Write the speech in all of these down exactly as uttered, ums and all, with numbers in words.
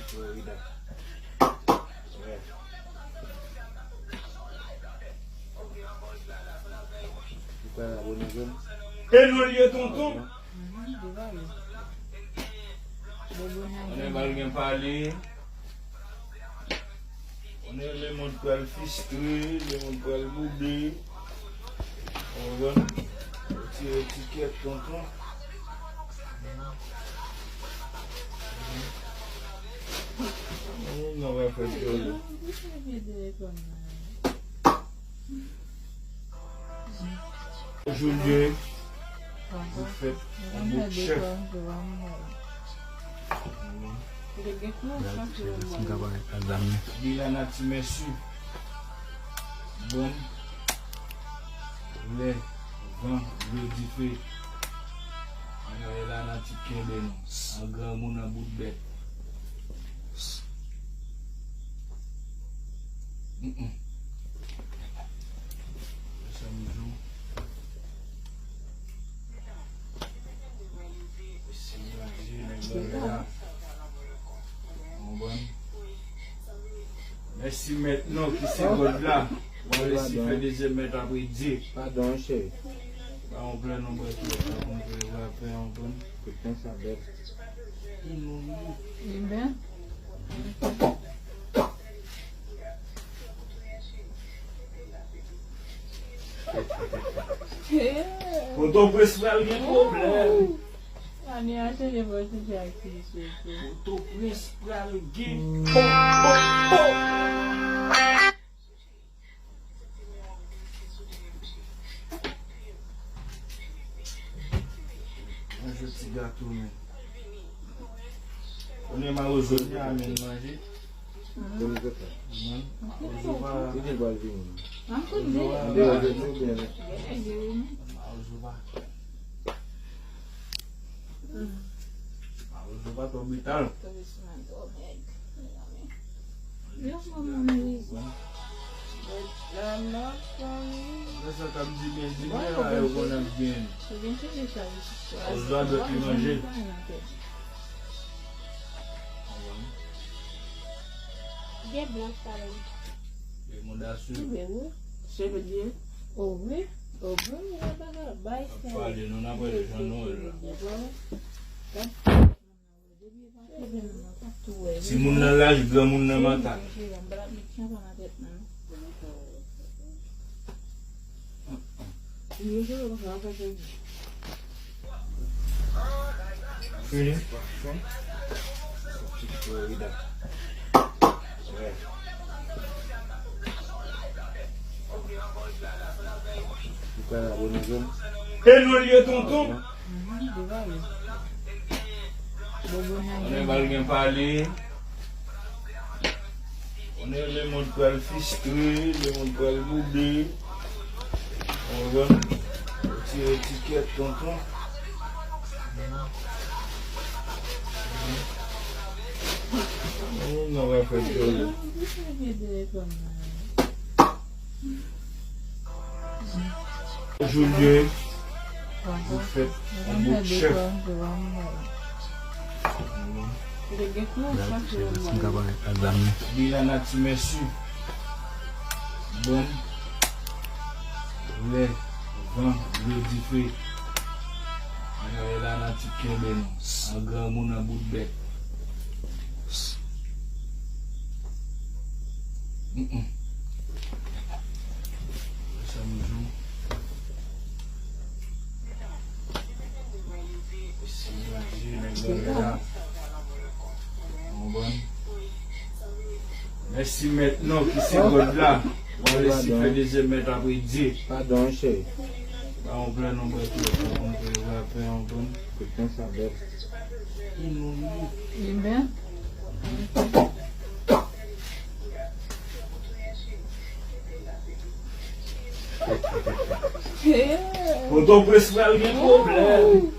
Florida. Wè. Ou pral abone avè m? E nou l ye, tonton. Konnen bal gen pale. Konnen lemonn pral fistre, lemonn pral boube. Ou konprann? Retire etikèt, tonton. Ou nan wè fè dyòl. Junior, ou fèt yon bout chèf. Li la nati mèsi. Bon. Lè, van, dlo, dife. Ann ale la nati kenbe nou. An granmoun, an bout bèt. Mm, mm. Sa m di w. Si Bondye nèg bagay la. Konprann? Mèsi mèt nou ki se God la. Mwen resi fè dezyèm mèt apre Dye. Padon, cheri. Pa yon plè non, bwè tou, pa konn fè rapè, yon konn. Kout pen sa bèl. Ebyen. Potoprens pral gen pwoblèm. Ane a chanje, fò chanje aktris yo tou. Potoprens pral gen pwoblèm. Manje ti gato, men. Konnen mawozo vin a men manje. Konnen se sa. Mawozo pa. Li gen dwa vini. Mawozo pa. Mawozo pa. Mawozo pa twò brital. Yo, manman, men. Lè sa k ap di byen, di byen la, yo konn ap gen. Ozwa dwèt li manje. Gen blan talè. Gen mouda sou. Wi, wi. Cheve byen. O wi. O wi, wi, la bagay, bay. Ap pale, nou n ap rele jan nou ye la. Timoun nan laj, granmoun nan matak. Fini? E nou l ye, tonton. Konnen bal gen pale. Konnen lemonn pral fistre, lemonn pral boube. Ou konprann? Retire etikèt, tonton. Ou nan wè fè dyòl. Junior, ou fèt yon bout chèf. Li la nati mèsi. Bon. Lè, van, dlo, dife. Ann ale la nati kenbe nou. An granmoun, an bout bèt. Mm, mm. Sa m di w. Si Bondye nèg bagay la. Konprann? Mèsi mèt non ki se God la. Mwen resi fè dezyèm mèt apre Dye. Padon, cheri. Pa yon plè non, bwè tou, pa yon plè rapè, yon konn. Kout pen sa bèl. Li bèl. Potoprens pral gen pwoblèm.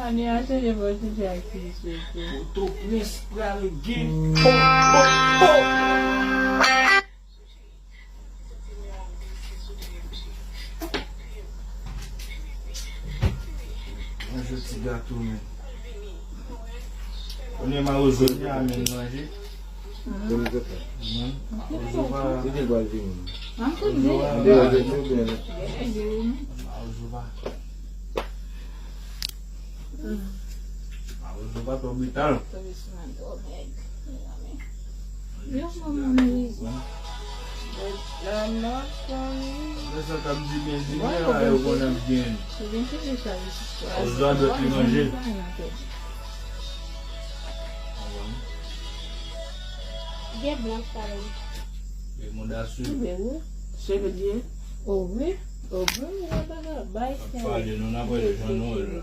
Ane a chanje, fò chanje aktris yo tou. Potoprens pral gen pwoblèm. Manje ti gato, men. Ou Konnen mawozo vini a men manje. Konnen se pa. Mawozo pa. Li te pral vini. Mawozo pa. Mawozo pa twò brital. Yo, manman, mezi. Mwen sa t ap di byen di byen la, yo konn ap gen. Mawozo a dwèt li manje. Gen blan sa yo. E mouda sou. Cheve dye. O wi. O wi, mwen pa ka bay. Ap pale, nou n ap wè jan nou wè la.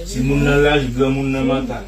Timoun nan laj, granmoun nan matak.